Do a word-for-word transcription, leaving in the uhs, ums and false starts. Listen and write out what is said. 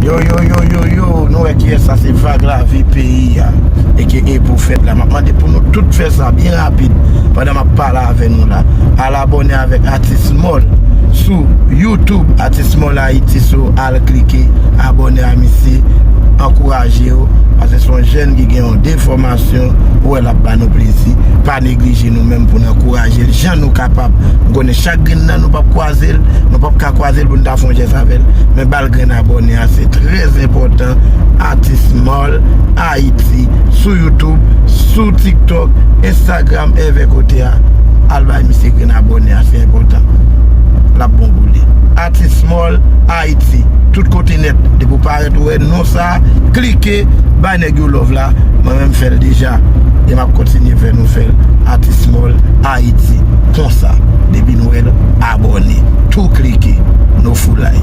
Yo, yo, yo, yo, yo, nou wè kiyès sa, se Vag Lavi peyi a. E ke e pou fèt la. M ap mande pou nou tout fè sa byen rapid pandan m ap pale avè nou la. Al abòne avèk Atis Mòl sou YouTube, Atis Mòl Ayiti, sou al klike abòne a misye, ankouraje yo, paske se yon jèn ki gen yon de fòmasyon, ou wè l ap ba nou plezi. Pa neglije nou menm pou n ankouraje l jan nou kapab. M konnen chak grenn nan nou p ap kwaze l, nou p ap ka kwaze l pou n ta fè yon jès avè l, men ba l grenn abòne a, se trè enpòtan. Atis Mòl Ayiti, sou YouTube, sou TikTok, Instagram, èvè kote a. Al bay misye grenn abòne a, se enpòtan. L ap bon pou li. Atis Mòl Ayiti, tout kote nèt. Depi w parèt ou wè non sa, klike, bay nèg yo love la. Mwen menm fè l deja. E m ap kontinye fè nou fè l. Atis Mòl Ayiti, konsa. Depi nou wè l, abòne. Tou klike. Nou foulay.